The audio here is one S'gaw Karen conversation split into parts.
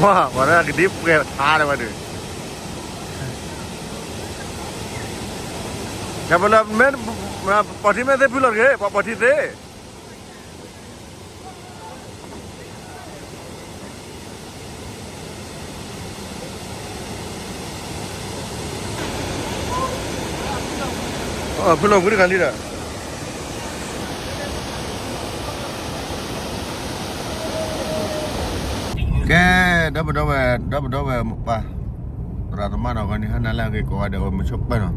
ပှၤဒၣ်ကဒံပှဲၤထါဒီးဝဲဒုး, ကဲပလၢမ့ၢ် ပှၤထံမ့ၢ်သ့ၣ်ဖုလီၤတဂ့ၤ, ပှၤပှၤထံသ့ၣ် ဖုလီၤဖုတခါလံဒီး, ကဲ, ဒီပုၢ်ဒီဝဲၢ်, ဒီပုၢ်ဒီဝဲၢ်ပၢ်, သရၣ်သမါနီၢ်ဂီၤန့ၣ် ဟါနၤလၢအဂ့ၤကိးဂၤဒဲး အဝဲမုဆိပၢၢ်နီၤ,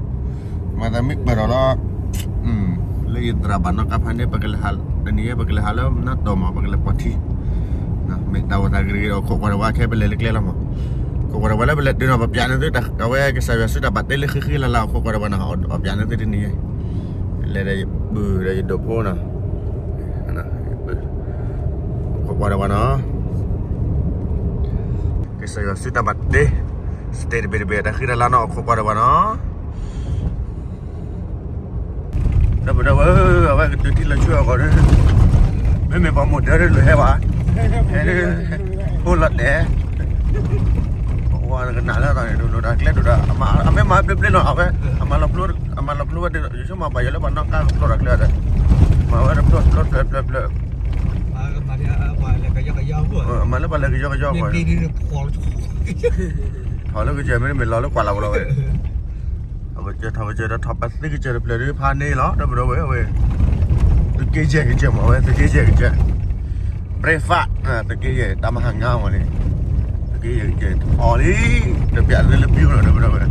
မၤသးမ့ၢ်ပၢၢ်ထီၣ်လီၤ, လၢယသရၣ်ဘၣ်နီၣ်ကါဖါန့ၣ် ပကလဲၤဟး, တနံၤအံၤ ပကလဲၤဟးလၢနီၢ်တီၢ်မး ပကလဲၤပှၤထံ, မ့ၢ်တၢ်အိၣ်သးဂ့ၤဂ့ၤဒီး ခိးကွၢ်ဒီးဝဲခဲ ပလဲၤလၢကျဲလီၤမး, ခိးကွၢ်ဒီးဝဲလၢပလဲၤတုၤနီၤ ပပျးန့ၢ်သု, အဝဲကစၢ်ယွၤစုတၢ်ဘၣ်တ့လၢ ဃံဃံလၤလၤ အခိးကွၢ်ဒီးဝဲနီၤ, အပျးန့ၢ်သုတနံၤအံၤ, လဲၤဒီးယပုၢ်ဒီးယဒိၣ်ဖိနီၤ, ခိးကွၢ်ဒီးဝဲနီၤ, ကစၢ်ယွၤစုတၢ်ဘၣ်တ့, စတဲတဘ့ၣ်တဘ့ၣ် တၢ်ဃံတၢ်လၤနီၤ အခိးကွၢ်ဒီးဝဲနီၤ ဒီပုၢ်ဒီဝဲၢ်ဧၢ, အဝဲကတုၤထံၣ်လီၤဆူအဂီၢ်ဒီး, မ့မ့ၢ်ပှၤမိၢ်ဒၢဒီး လိာ်ဟဲဘၣ်, ဟဲဒၣ်, အိၣ်လီၤတဲာ်, ပဝဲကနၣ်လၢအသီန့ၣ် ဒိၣ်ဒိၣ်တၢ်ကျဲဒိၣ်ဒီး အမ့ၢ်မၤဘျ့ဘျ့နီၤ အဝဲ, အမၤလီၤဖျိဝဲဒၣ် ယဆိကမိၣ်ဘၣ်ယိၣ်လၢပှၤနီၣ်ကါကဖျိတၢ်ကျဲဒီး, မၤဝဲတဖျိတဖျိတဖျိတဖျိ, အမၤလၢပှၤလဲၤကယီကယီအဂီၢ်, ထီၣ်လၢကစၢၢ်မ့တမ့ၢ်လီၤလၢကွၢ်လီၤဝဲလီၤဝဲ အကစၢၢ်ထီၣ်ကစၢၢ်ဒီးထီၣ်ပသံကစၢၢ်တဖျၢၣ်ဒီး ဖးန့ၢ်လီၤ ဒီပုၢ်ဒီဝဲၢ်ဧၢ, သုးက့ယဲၢ်ကစၢၢ်မးဝဲ သုးက့ယဲၢ်ကစၢၢ်, breakfast, သုးက့ယဲၢ်တၢ်မၤဟါငါမးန့ၣ်, သုးက့ယဲၢ်ကစၢၢ်ထီၣ်လံ, တပျးသုလၢ view နီၤ ဒီပုၢ်ဒီဝဲၢ်,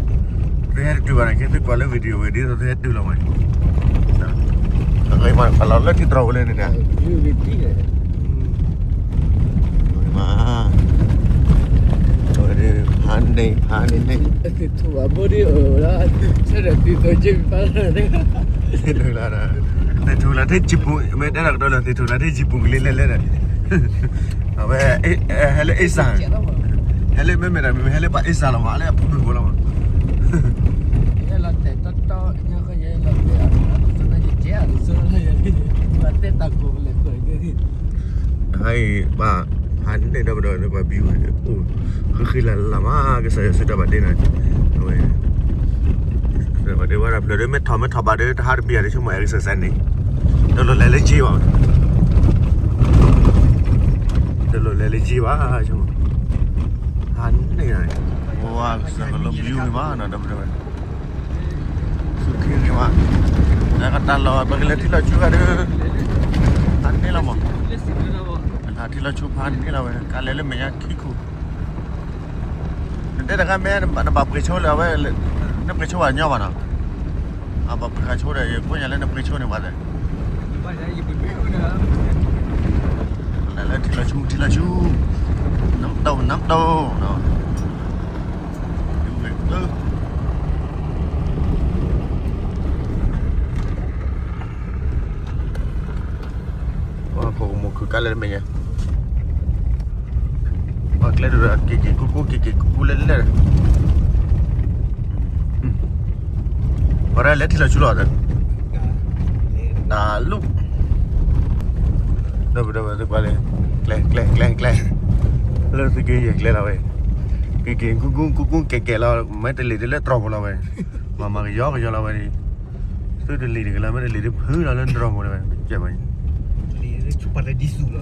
သုဟဲတတုၤဘၣ်န့ၣ် က့သုကွၢ်လၢ video ဝဲဒ်သိးသုဟဲတုၤလီၤမး, အဂ့ၤမး ပလီၤလၢထံတြီၤဝဲလၢန့ၣ်ဒီး မး ဖးန့ၢ် ဖးန့ၢ်န့ၣ်, သ့ၣ်ထူၣ်လၢ သ့ၣ်ထူၣ်လၢ ထံၣ်စံပူၤ မ့ၢ်တဲတၢ်ကတိၤလၢ သ့ၣ်ထူၣ်လၢ ထံၣ်စံပူၤကလံၤလဲၣ်လဲၣ်ဒီး, အဝဲ ဟဲလၢအ့စၢ်, ဟဲလၢမ့မ့ၢ်ဒီး ဟဲလၢပှၤအ့စၢ်လီၤမး လၢအပူၤကွံာ်ဖိလီၤမး ဟဲလီၤတဲာ်တီတီ ညါခီယဲလီၤတဲာ်အီၤ တကဲအီၤတစိၤလၢယၤ ပှၤတဲတၢ်ကိးကလဲာ်ကိးကဲ ဟါအံၤ ပှၤ ဖးန့ၢ်ဒီပုၢ်ဒီဝဲၢ် ပှၤ view အိၣ် ဃံဃံလၤလၤမး ကစၢ်ယွၤစုတၢ်ဘၣ်တ့နီၤ အဝဲ ဘၣ်တ့ဝဲဒၣ်ဖျၢၣ်ဒီး မ့ၢ်ထီၣ်မ့ၢ်ထီၣ်ဘၣ်ဒီး တဟးတဘံၣ်ဧါ တဆိကမိၣ် exercise န့ၣ် တလိၣ်လဲၤလၢက့ဘၣ် တလိၣ်လဲၤလၢက့ဘၣ် ဆိကမိၣ် ဖးန့ၢ်နီၤ ပှၤကစၢ်ကလိ view မးနီၤ ဒီပုၢ်ဒီဝဲၢ် ဆူခံဂ့ၤမး လၢကတၢ်လီၢ် ပကလဲၤထံၣ်လီၤဆူဂၤဒီး ဖးန့ၢ်လီၤမး ထံၣ်လီၤဆူဖးန့ၢ်လီၤဝဲ ကလဲၤလၢမဲာ်ညါခံခိၣ် နတဲတခါမ့ၢ် နဘၣ်ပှ့ၤဆိလၢအဝဲ နပှ့ၤဆိဘၣ်ညီဘၣ်နီၤ အဘၣ်ပှ့ၤဃာ်ဆိဒီး ယကွၢ်ညါလၢနပှ့ၤဆိန့ၣ်ဘၣ်ဒီး လၢထံၣ်လီၤဆူ ထံၣ်လီၤဆူ နမ်တိၢ် နမ်တိၢ် ပှၤခိၣ်ကမူၣ်ခုၣ်ကါလဲၣ်တမ့ၢ်ညါ ပှၤကျဲဒိၣ်ဒီး က့ၤက့ၤကူကူ က့ၤက့ၤကူကူလဲၣ်လဲၣ် ပှၤဒၣ်လဲၤထံၣ်လီၤဆူလီၤ တၢ်လူၢ် ဒီပုၢ်ဒီဝဲၢ်သုကွၢ်လၢ ကျဲ ကျဲ ကျဲ ကျဲ လၢသုက့ယဲၢ်ကျဲလီၤဝဲ က့ၤက့ၤကူကူ ကူကူ ကဲကဲလီၤ မ့ၢ်တလ့ၣ်ဒ်လၢတြီၤဖိလီၤဝဲ မၤမၤကယီကယီလီၤဝဲ သုတလ့ၣ်တကလီၤ မ့ၢ်တလ့ၣ်ဒ်ဖုလီၤလၢတြီၤဖိလီၤဝဲ ကဲ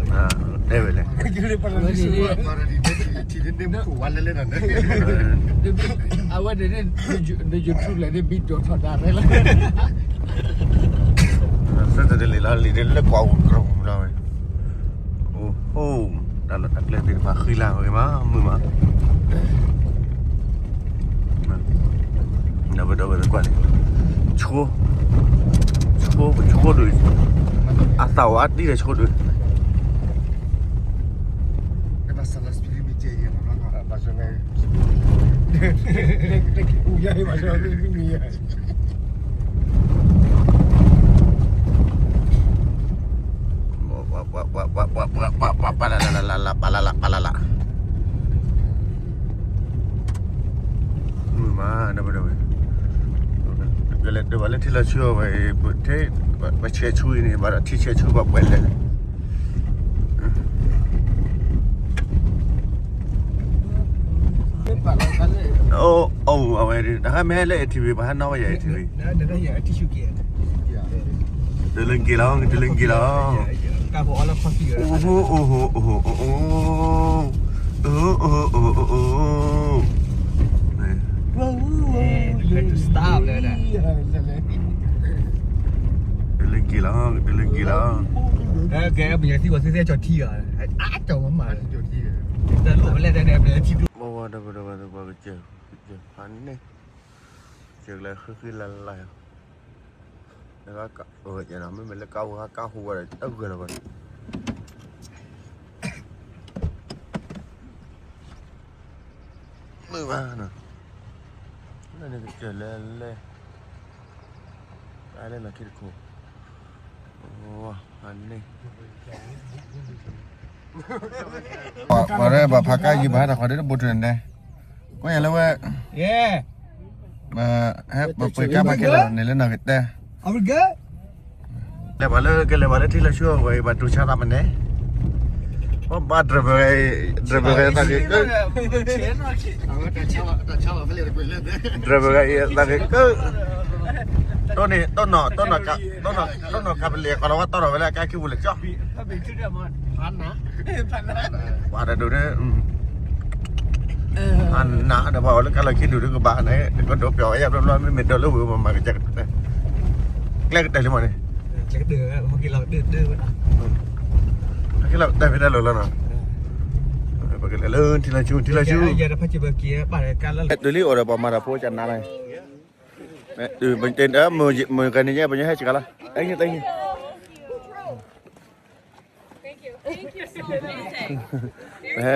မး တဲဝဲလဲၣ် အဝဲန့ၣ် န YouTube လဲၣ်န့ၣ် ဘံဒိးထီၣ်တၢ်ရဲၣ်လီၤ သုတလ့ၣ်လီၤလံၤဒ်လၢကွၢ်အိၣ်ကြိၢ်လီၤဝဲ အိၣ်ဟိ တၢ်လီၢ်တၢ်ကျဲသ့ၣ်တဖၣ်ဃံလၤဂ့ၤမး မုာ်မး ဒီပုၢ်ဒီဝဲၢ်ကွၢ်န့ၣ် ဆိ ဆိ ဆိဒုး အသၣ်ဝဲအတံၢ်ဒီးဆိဒုး ပၢ်လၢ်လၢ် ပၢ်လၢ်လၢ် ပၢ်လၢ်လၢ် မုာ်မး ဒီပုၢ်ဒီဝဲၢ် ပလဲၤဒိးဘၣ်လၢထံလီၤဆူအဝဲ ပထဲ ပဆဲးဆူအံၤန့ၣ် ဘၣ်ဒီးထံဆဲးဆူဘၣ်ပှဲၤလဲၣ် အိၣ်အိၣ် အဝဲဒၣ် တၢ်ဟဲမ့ၢ်ဟဲလၢ A T V ပှၤဟဲနီၣ်ဝဲယၤ A T V တလၢက့ၤလီၤ တလၢက့ၤလီၤ အိၣ်ဟိၣ်အိၣ်ဟိၣ်အိၣ်ဟိၣ်အိၣ်အိၣ် အိၣ်အိၣ်အိၣ်အိၣ်အိၣ် တလၢက့ၤလီၤ တလၢက့ၤလီၤ ကဲ ပညီသံဝဲသ့ၣ်ကၠီထံဂၤ အကၠီမမၤ တလိၣ်ပလဲၣ်တဲန့ၣ် ပလဲၣ်ထံ ဘၣ်ဝဲဒီးပဒီးပဒီးပကစၢၢ် ကစၢၢ်ဖးန့ၣ် ကစၢၢ်ကလဲၤဃုဃုလၢ်လၢ် လၢကအိၣ်ကဲနီၤ မ့မ့ၢ်လၢကါဝဲကါဟူဝဲဒီး တဂၢၢ်လီၤဘၣ် မုာ်ဘၣ်နီၤ လၢန့ၣ်ကစၢၢ်လဲၤလဲၤ တၢ်လဲၤလီၤခံတခိၣ် ဝါန့ၣ် ပှၤရဲၣ်ဘၣ်ဖးကါယံၤဘၣ်ဟဲထီၣ်ခီဒ့တဘိထုးန့ၣ် ကွၢ်ယၤလၢဝဲ ဟဲပှ့ၤကါဖးကဲလီၤန့ၣ်လၢနီၢ်ကတဲ လဲၤဘၣ်လၢကလဲၤဘၣ်လၢထံလီၤဆူအဝဲအံၤ ဘၣ်တူၢ်ဆါသးမန့ၣ် ပဘၣ် driver ဂၤအံၤ driver ဂၤအံၤသးဂ့ၤကၢ driver ဂၤအံၤသးဂ့ၤကၢ တိၢ်န့ၣ် တိၢ်နီၢ် တိၢ်နီၢ် တိၢ်နီၢ်ကါပလံၤ ကီးလီၤဝဲတီၢ်ထီၣ်ဝဲလၢအကါခံပူၤလၢကၠီ ပှၤတဒိးန့ၣ် အနးဒီးပှၤအိၣ်လၢကါလီၢ်ခံဒူၣ်ဒုကဘၣ်န့ၣ် ကဒိးပျီၤဝဲယါဘျီဘျီ မ့မ့ၢ်ဒိးလၢဝ့ၢ်ပမၤကစၢ်ကတၢၢ် ကျဲကတၢၢ်လံမးန့ၣ် ဟဲက့ၤလီၤကတၢၢ်ဖဲတၢ်လီၢ်လီၤနီၤ ပကလဲၤလၢထံလီၤဆူ ထံလီၤဆူ တုၤလံအိၣ်ဒီးပှၤမၤတၢ်ဖိကနါလီၤ မုၢ်ကနံၤညါ ပညါဟဲစှၤလီၤ တဟ့ၣ် တဟ့ၣ်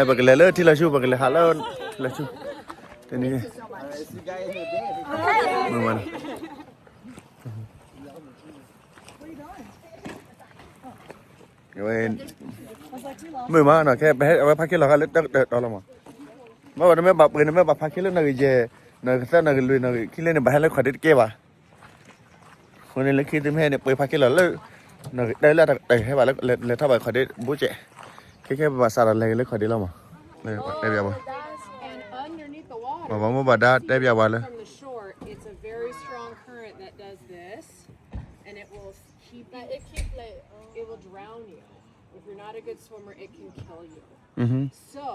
ပကလဲၤလၢထံလီၤဆူ ပကလဲၤဟးလၢထံလီၤဆူ တနံၤ မုာ်မးနီၤ မုာ်မးနီၤ ခဲအဝဲဖးက့လီၤဃာ်လၢတၢ်ကတၢၢ်တီလီၤမး မ့ၢ်ဝဲနမ့ၢ်ဘၣ်ပှ့ၤ နမ့ၢ်ဘၣ်ဖးက့လၢနီၢ်ဂံၢ်ယဲၢ် နီၢ်ဂံၢ်သၢ နီၢ်ဂံၢ်လွံၢ် နီၢ်ဂံၢ်ခံလၢန့ၣ် ဘၣ်ဟဲလၢခီၣ်ဒ့တကဲဘၣ် အဃိန့ၣ်လၢခံသုမ့ၢ်ဟဲန့ၣ် ပှ့ၤဖးက့လီၤလၢ နီၢ်ဂံၢ်တၢလၢတၢ်ကတၢၢ်ဟဲဘၣ်လၢလဲၤထီၣ်ဘၣ်ခီၣ်ဒ့ဘိကဲး ခဲခဲပဘၣ်စးထီၣ်လဲၤက့ၤလၢခီၣ်ဒ့လီၤမး တဲဘၣ် ပှၤမ့ၢ်ဘၣ်ဒါတဲဘၣ်ဝဲလၢ It's a very strong current that does this, and it will keep, it will drown you. If you're not a good swimmer, it can kill you. So,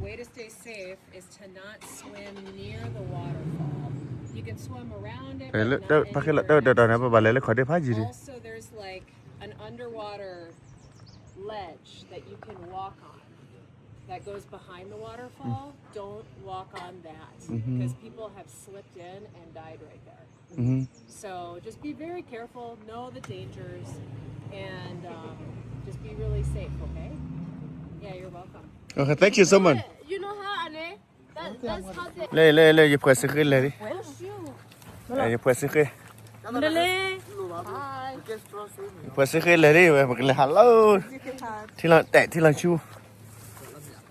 way to stay safe is to not swim near the waterfall. You can swim around it, but not in the ဖးက့လီၤတၢ်ကတၢၢ်တီန့ၣ် ပဘၣ်လဲၤလၢခီၣ်ဒ့ဖးယံာ်ဒံး Also, there's like an underwater ledge that you can walk on that goes behind the waterfall. Don't walk on that because people have slipped in and died right there. So just be very careful, know the dangers, and um, just be really safe, okay? Yeah, you're welcome. Okay, thank you so much. You know how, Anne? That, that's how they လဲၤ လဲၤ လဲၤ ယဖှဲးစ့ဃ့လဲၤလံ ယဖှဲးစ့ဃ့ ယဖှဲးစ့ဃ့လဲၤလံဝဲ ပကလဲၤဟးလၢ ထံလီၤတဲာ် ထံလီၤဆူ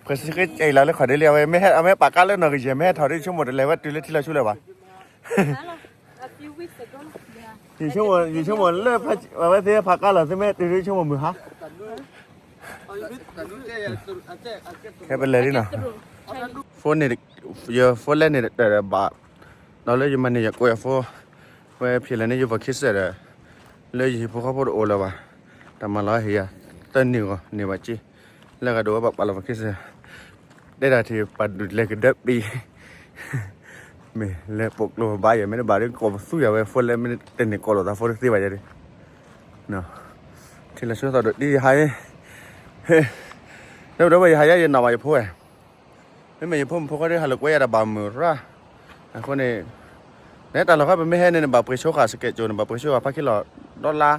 ဖှဲးစ့ဃ့ကဲလီၤလၢခီၣ်ဒ့လံ အဝဲမ့ၢ်ဟဲ အမ့ၢ်ပာ်ကါလၢနီၢ်ဂံၢ်ယဲၢ် မ့ၢ်ဟဲထီၣ်ဒ်ဆိကမိၣ်တလဲၤဝဲတုၤလၢထံလီၤဆူလၢၤဘၣ် ယဆိကမိၣ် ယဆိကမိၣ်လၢ အဝဲသ့ၣ်ဖးကါလီၤ သုမ့ၢ်တုၤဒ်ဆိကမိၣ်မုၢ်ဟါ ခဲပလဲၤလံနီၤ phone န့ၣ် ယ phone လဲၣ်န့ၣ်တဘၣ် ဒီးလၢယမၤန့ၢ်ယကိးယၤ phone ဝဲဖံးလဲၣ်န့ၣ် ယ voice ဒီး လၢယဟံၣ်ဖိဃီဖိတအိၣ်လၢၤဘၣ် တၢ်မၤလီၤဟ့ၣ်ယၤ တၢ်န့ၢ်ဂီၤန့ၢ်ဘၣ်က့ လၢဂၤဒိးဝဲပှၤပာ်လီၤ voice တဲဒၣ်ထံၣ်ပှၤဒုးလဲၤကဒၢပံၤ မ့ၢ်လဲၤပိာ်ကျိဘၣ်ယဲၢ် မ့ၢ်တဘၣ်ဒီးကိးပသူယၤဝဲ phone လဲၣ် မ့ၢ်တန့ၢ်ကိးလိာ်သး phone တသ့ဘၣ်ယဲၢ်ဒီး ထံလီၤဆူသီၣ်ဒိၣ်ဒ်ယဟး ဒီးဝဲယဟးယၤ ယနီၣ်ဘၣ်ယဖိဝဲ မ့မ့ၢ်ယဖိမုၣ်ဖိခွါဒီး ဟးလိာ်ကွဲယၤဒီးဘၣ်မုာ်ရၣ် အဃိန့ၣ် နဲတၢ်လီၢ်ခါပမ့ၢ်ဟဲန့ၣ် နဘၣ်ပှ့ၤဆိဃာ် schedule န့ၣ် ဘၣ်ပှ့ၤဆိဃာ် ဖးခံလီၤ ဒီလါ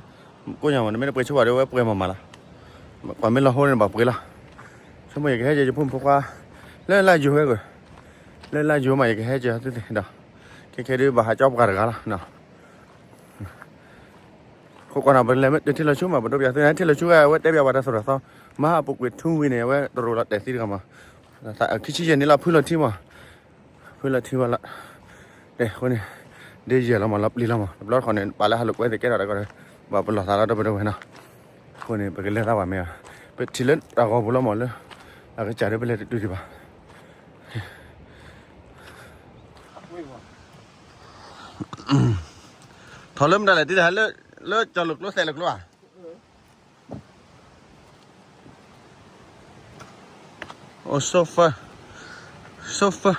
ကိးညါမး နမ့ၢ်တပှ့ၤဆိဃာ်ဒီး ဝဲပှ့ၤမၤမၤလီၤ ကွၢ်မ့ၢ်လီၤဟိန့ၣ် ဘၣ်ပှ့ၤလီၤ ဆိကမိၣ်ယကဟဲက့ၤယဖိမုၣ်ဖိခွါ လၢလါယူၤဝဲကီး လၢလါယူၤမး ယကဟဲက့ၤသုသ့ၣ်ဒီး ခဲခဲဒုးဘၣ်ဟးကၠီပှၤတဂၤလီၤ ခိၣ်ကီးနီၤ ပလဲၤမ့ၢ်တုၤထံလီၤဆူမး ပဒိပၠးသုန့ၣ် ထံလီၤဆူဝဲ အဝဲတဲပၠးဝဲတၢ်သိၣ်တၢ်သီ မဟါအပူၤကွံာ်ထူဝံၤန့ၣ် အဝဲတရူးလီၤတဲာ်သံတဂၤမး ခံဆံယဲၢ်နံၣ်လီၤ ဖုလီၤထံမး ဖုလီၤထံဝဲလီၤ ဒ်ယဲၢ်လီၤမး လီၤပျံၤလီၤမး တဘျီတခီၣ်န့ၣ် ပာ်လၢဟးလိာ်ကွဲသ့ၣ်ကဲထီၣ်တၢ်ကီဒီး ဘၣ်ပလီၢ်သးလီၤ ဒီပုၢ်ဒီဝဲၢ်နီၤ အဃိန့ၣ် ပကလဲၤသးဘၣ်မ့ၢ်ဧါ ပထံၣ်လၢတၢ်ဂီၤပူၤလီၤမးလၢ အကစၢ်ဒ်ပလဲၤတတုၤဒံးဘၣ် ထီၣ်လၢမတၤလဲၣ် တံၤလၢ လၢကၠီၤလိာ်ကျိ သဲးလိာ်ကျိဧါ. Oh, so far, so far.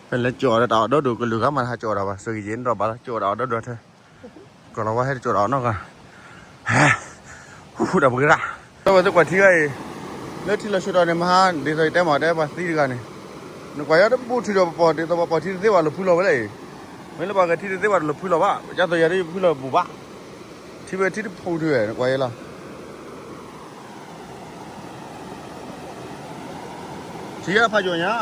ဖဲလဲၤကၠီၤဒီးတၢ်အီၣ်ဒီဒိၣ်ကလုာ်ဂၤမး ဟးကၠီၤဒၣ်ဘၣ် စှၤကယံၤန့ၣ်ဒီးဘၣ်လီၤ ကၠီၤဒၣ်အီၣ်ဒီဒိၣ်ထဲ ကီၢ်လီၤဝါဟဲတကၠီၤဒၣ်အီၣ်နီတဂၤ ဟဲ ဟူဒၣ်ပှဲၤဒၣ် ဒီပုၢ်ဝဲၢ်သ့ၣ်ကွၢ်ထံဂၤအံၤ လၢထံလီၤဆူဒီးန့ၣ် မဟါ ဒ်သိးယတဲမၤတဲပှၤသံတဂၤန့ၣ် နကွၢ်ယၤတဘူၣ်ထံဒီးပပီၢ် ဒ်သိးပပီၢ်ထံတသ့ဘၣ်လီၤဖုလီၤဝဲလဲၣ်အံၤ မ့ၢ်လၢပှၤဂၤထံတသ့ဘၣ်တလီၤဖုလီၤဘၣ် ဒ်သိးယၤဒ်ယဖုလီၤဘူၣ်ဘၣ် ထံဝဲထံတဖုထံဝဲ နကွၢ်ယၤလီၤ ထံယါဖးယိာ်ညါ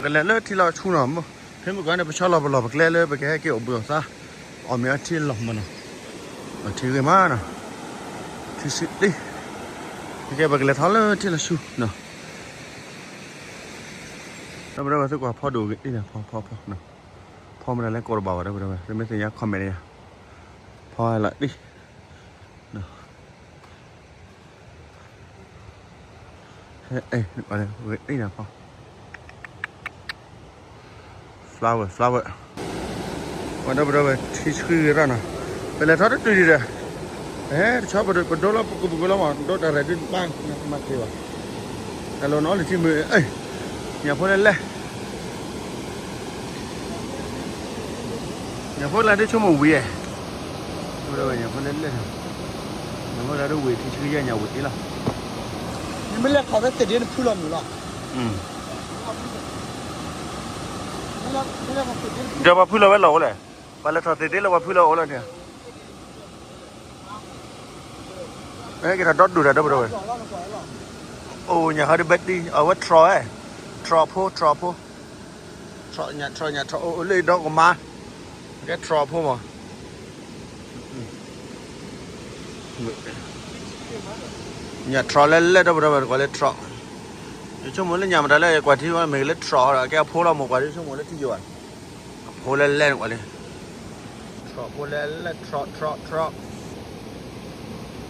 ကလဲၤလၢထံလီၤဆူနီၤ ဖဲမုၢ်ကီၢ်န့ၣ် ပဆီလီၤပလီၢ်ပကျဲလၢပကဟဲက့ၤအိၣ်ဘှံးအိၣ်သါ အီၣ်မ့ၤအီထံလီၤမးနီၤ အထံဂ့ၤမးနီၤ ထံဆံးလံ ကဲပကလဲၤထီၣ်လၢထံလီၤဆူနီၤ ဒီပုၢ်ဝဲၢ်သ့ၣ်ကွၢ်ဖီဒိၣ်ဂ့ၤအံၤန့ၣ် ဖီဖီဖီ ဖီမတၤလဲၣ်ကိးတဘၣ်ဘၣ် ဒီပုၢ်ဝဲၢ် သုမ့ၢ်သ့ၣ်ညါ comment န့ၣ်ယါ ဖီလၢအံၤ ဟဲအံၤ ဂ့ၤအံၤန့ၣ်ဖီ flower flower ပှၤဒီပုၢ်ဝဲၢ် ထံဆှံဂ့ၤရၣ်နီၤ ပလဲၤထီၣ်တတုၤဒံးဒီး ဟဲတဆီပဒိလီၤပကူပကူလီၤမး ဒိတၢ်ရဲၣ်ဒုးဘၣ် နမၤက့ၤဘၣ် တၢ်လီၤနီၤလံၤထံမုၢ် ညၣ်ဖိလဲၣ်လဲၣ် ညၣ်ဖိလၢဒ်ဆိကမိၣ်ဝံၤဧါ ညၣ်ဖိလဲၣ်လဲၣ် ညၣ်ဖိလၢဒ်ဝံၤထံဆှံယဲၢ်ညၣ်ဝံၤအံၤလီၤ နမ့ၢ်လဲၤထီၣ်ဖဲသ့ၣ်ဒ့နဖုလီၤမုၢ်လီၤ ဒီးပှၤဖုလီၤဝဲလီၤအိၣ်လဲၣ် ပှၤလဲၤထီၣ်သ့ၣ်ဒ့လၢပှၤဖုလီၤအိၣ်လီၤန့ၣ် က့ၤထီၣ်ဒီဒူၣ်တၢ်ဒီပုၢ်ဝဲၢ် အိၣ်ညၣ်ဟီဒ်ဘဲတံ အဝဲထြီဧၢ ထြီဖိ ထြီဖိ ထြီညၣ်ထြီညၣ်ထြီအိၣ်လၢဒီကမါ ကဲထြီဖိမး ညၣ်ထြီလဲၣ်လဲၣ်ဒီပုၢ်ဝဲၢ် ကွၢ်လၢထြီ ယဆိကမိၣ်လၢညၣ်မတၤလဲၣ် ကွၢ်ထံမ့ၢ်လၢထြီဒီး ကဲအဖိလီၤမိၢ်ကွၢ်ဒ်ဆိကမိၣ်လၢထံယိာ်ဘၣ် အဖိလဲၣ်လဲၣ်န့ၣ်ကွၢ်လံ ထြီဖိလဲၣ်လဲၣ် ထြီ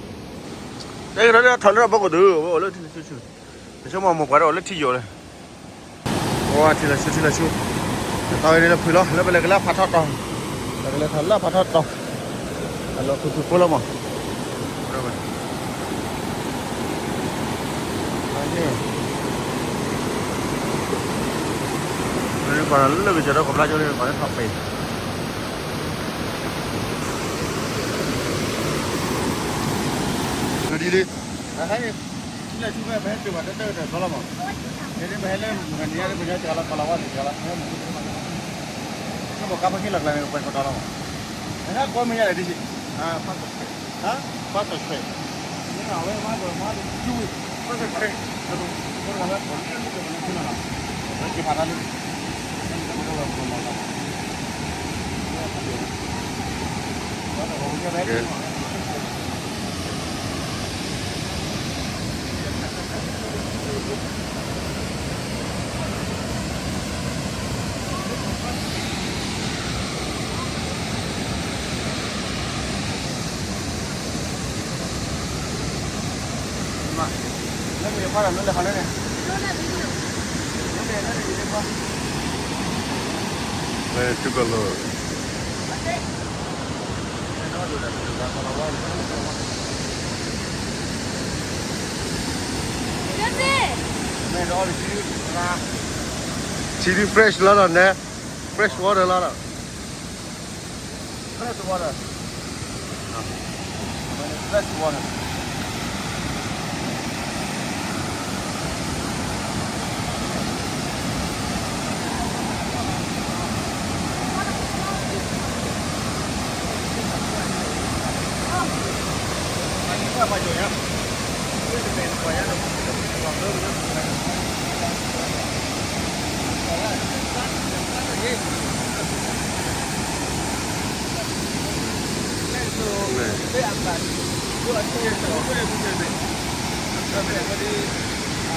ထြီ ထြီ တဲကထီၣ်လၢထီၣ်လၢအဘီကဒု အိၣ်လၢထံဆူၣ်ဆူၣ် ယဆိကမိၣ်မိၢ်ကွၢ်ဒ်အိၣ်လၢထံယိာ်လၢ အိၣ်ထံလီၤဆူထံလီၤဆူ တၢ်ဝဲဒ်လၢဖုလီၤ လၢပလဲၤကလၢဖးထီတီၤ ပကလဲၤထီၣ်လၢဖးထီတီၤ အလီၤဖုဖုဖိလီၤမး ပှၤလၢကစၢၤဒီးကဘျါကၠိလံ ပှၤလၢထီၣ်ပဲာ် ဒ်လံ ထံလီၤဆူဖဲပဟဲတုၤဘၣ်တၢ်တၢ်ကတၢၢ်ဆီလီၤမး ယဲဒ်ပဟဲလၢမုၢ်ကနံၤညါလၢပညါစှၤလီၤကီၢ်လီၤဝါန့ၣ်စှၤလီၤ ကဘီကါဖးခံလီၤကျါန့ၣ် ပှဲၤကတီၤလီၤမး နဟဲကိးမ့ၢ်ညါလဲၣ်ဒ် ဟါ ဖးကဆွဲး မ့ၢ်အဝဲမၤကမၤ two week ဖးကဆွဲး ကဲဖးတၢ်လံ လၢတုၤကီၢ်လီၤ ထံဒု fresh လီၤလီၤန့ၣ် fresh water လီၤလီၤ fresh water fresh water အ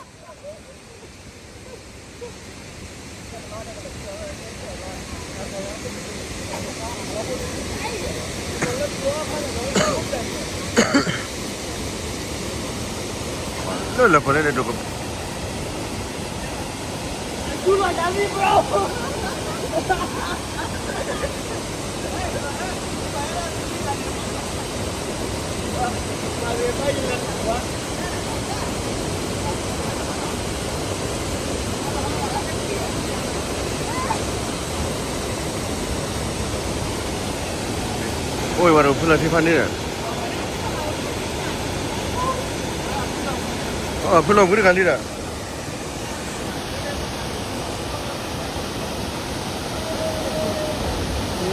လၢလၢပှဲၤလၢဒိၣ်က အိၣ်ဝဲဒၣ်ဖုလီၤထံဖးန့ၣ်, ဖုလီၤဝံၤတဂၤလံဒီး,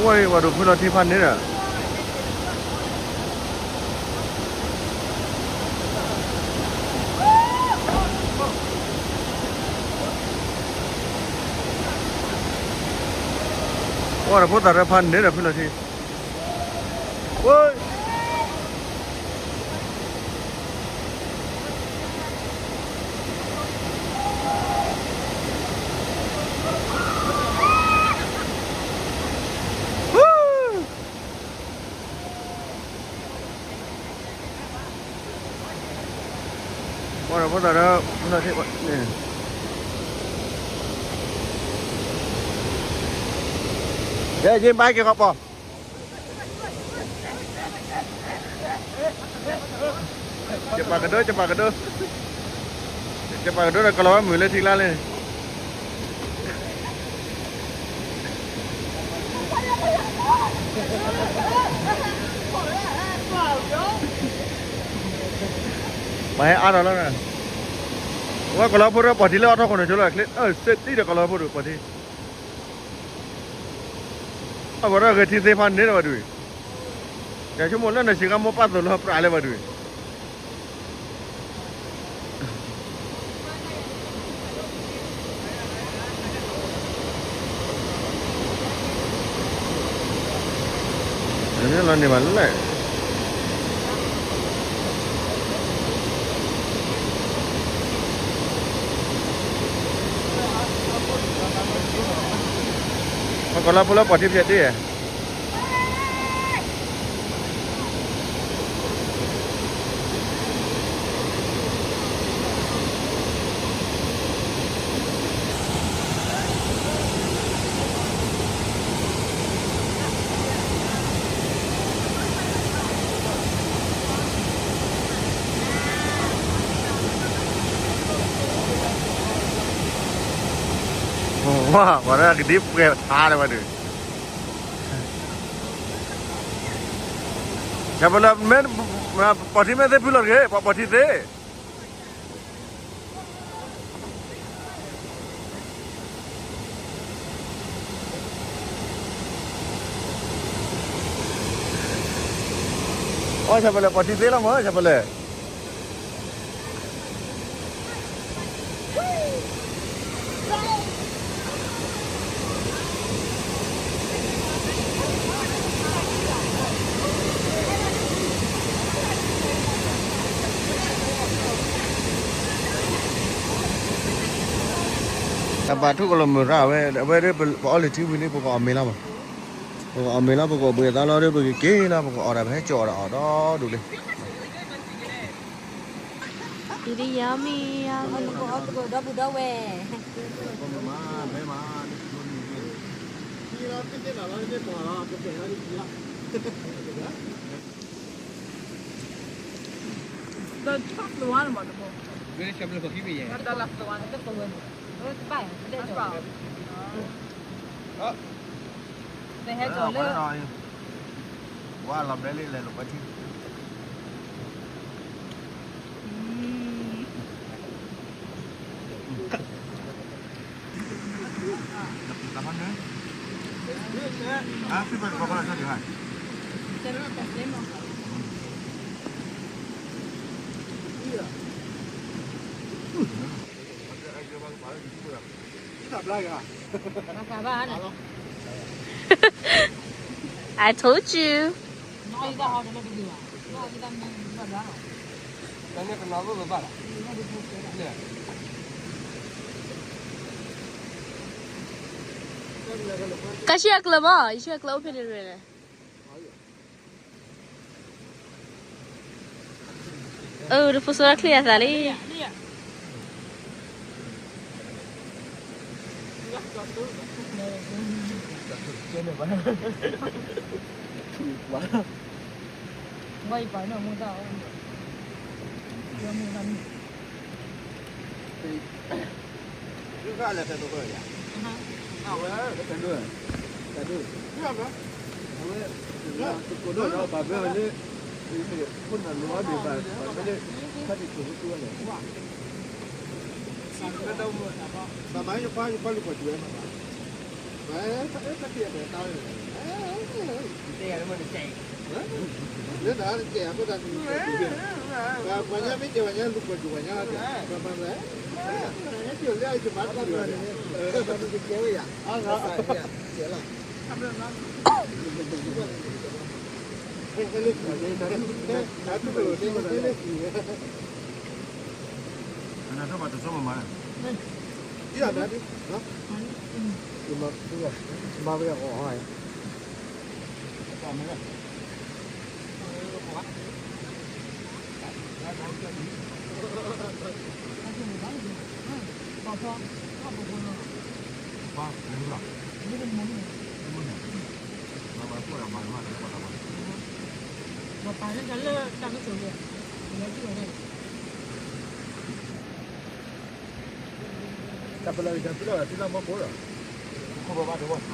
ဝဲဝဲဒၣ်ဖုလီၤထံဖးန့ၣ်ဒီး အိၣ်ဒီးဖိသၣ်ရၢဖးန့ၣ်ဒီးဖုလီၤထံ, ဝဲ, အိၣ်ဒီးဖိသၣ်ရၢ, ဖုလီၤထံ, ကဲ ယ့ဘါက့ၤဃီပီၤ ကပာ်ကဒၢ, ကပာ်ကဒၢ, ကပာ်ကဒၢဒီးကလီၤဝဲမုာ်လၢထံကျါလံ. ပှၤဟဲအါထီၣ်လီၤ, ဝဲကလီၤဖိဒီးပှၤထံလၢအီၣ်ထီၣ်ခိၣ်န့ၣ်ဆိလီၤချ့, စ့တံၢ်ဒီးကလီၤဖိဒီးပှၤထံ အဝဲဒၣ်ဂဲၤထံသ့ဖးန့ၣ်လီၤဘၣ်ဒုး, ယဆိကမိၣ်လၢနစှၤကါမိၢ်ပၢ်သိၣ်လီၤပြးလၢဘၣ်ဒုး, လီၤန့ၢ်ဘၣ်လဲၣ် ပကလီၤဖိလၢပှၤထံဖျဲးတ့ၢ်ဧါ. ဝါ ပှၤဒၣ်ကဒံပှဲၤထါလၢၤဘၣ်ဒုး, ဆၣ်ပလၢၤမ့ၢ်, ပှၤထံမ့ၢ်သ့ဖုလီၤတဂ့ၤ, ပှၤပှၤထံသ့ အီၣ်ဆၣ်ပလၢၤပှၤထံသ့လီၤမး ဆၣ်ပလၢၤ. တၢ်ပာ်ထူၣ်ကလီၤမုၢ်ရၣ်ဝဲ အဝဲဒၣ်ပအီလုၢ်ထံဝံၤလံ ပကအီၣ်မ့ၤလီၤမး, ပကအီၣ်မ့ၤလီၤ ပကအီၣ်ဘှံးအသးလီၤဒီး ပကက့ၤလီၤ ပကအီၣ်ဒၣ် ပဟဲကၠီအီၣ်ဒၣ်အီၣ်ဒီဒူၣ်လံ. ဒီးပကအီၣ်ပကဒီပုၢ်ဒီဝဲၢ် ဒီးထီၣ်ဖျိဝါန့ၣ်မးတဘိ, တၢ်လၢဖျိဝါန့ၣ် တပဝဲန့ၣ်, တဘၣ်, တဟဲကၠီလၢ ဝါလီၤဘဲလံ လဲၤလိာ်ကွဲထံ I told you. ကါဆံအကျၢၤဘၣ်, ယဆံအကျၢၤအိၣ်ဖဲန့ၣ် အၢ တဖိစိတၢ်ချံအသးလံ. အဘီဒံးတဂ့ၤဧါ, အဝဲကမ့ၢ်တမ့ၢ်ဧါ,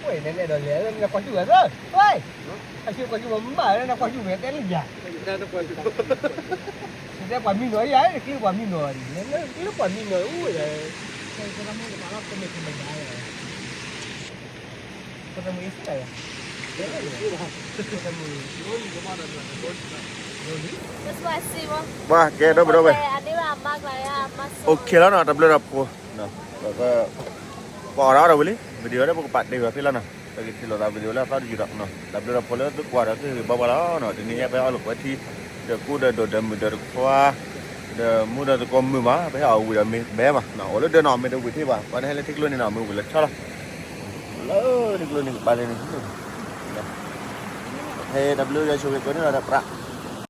ဝဲ နလဲၤဒီးလဲၤ နကွၢ်စူၣ်ဝဲသၢ, ဝဲ, အစ့ကွၢ်စူၣ်ဝဲမး နကွၢ်စူၣ်ဝဲတဲလၢယၤ, နတဲပှၤမံနီၤယၤ နကျ့ပှၤမံနီၤ, နကျ့ပှၤမံနီၤအိၣ်ဝဲ, ပှၤကဲဒီပုၢ်ဒီဝဲၢ်, အိၣ်ခ့လီၤနီၤ တဘျုးဒီးဖိ, ပှၤအီၣ်ဒၣ်ဝဲလံ video ဒီး ပကပာ်တ့ၢ်ဝဲဖဲလီၤနီၤ, ပကထံၣ်လိာ်သး video လၢအသီတယုာ်ဒီး, တဘျုးဒီးဖိလၢသုကွၢ်ဒီးသုဂ့ၤဘၣ်ဘၣ်လီၤနီၤ, တနံၤညါပဟဲအီၣ်လိာ်ကွဲထံ, ဒီးကူဒီးဒိၣ်ဒီးမုၢ်ဒီးတခွါ, ဒီးမူဒီးသကိးမုာ်မး ပဟဲအီၣ်ဝံၤဒီးမ့ၢ်ဘဲမး, အိၣ်လၢဒၢးနီၤ မ့ၢ်တဝံၤထံၣ်ဘၣ်, ပှၤတဟဲလၢထံကျိန့ၣ်နီၤ မ့ၢ်ဝံၤလၢဆီလီၤ, လၢထံကျိန့ၣ်ကပၤလၢန့ၣ်, ဟဲတဘျုးဒီးဆိၣ်ဂ့ၤကိးန့ၣ်လီၤဒီးပြး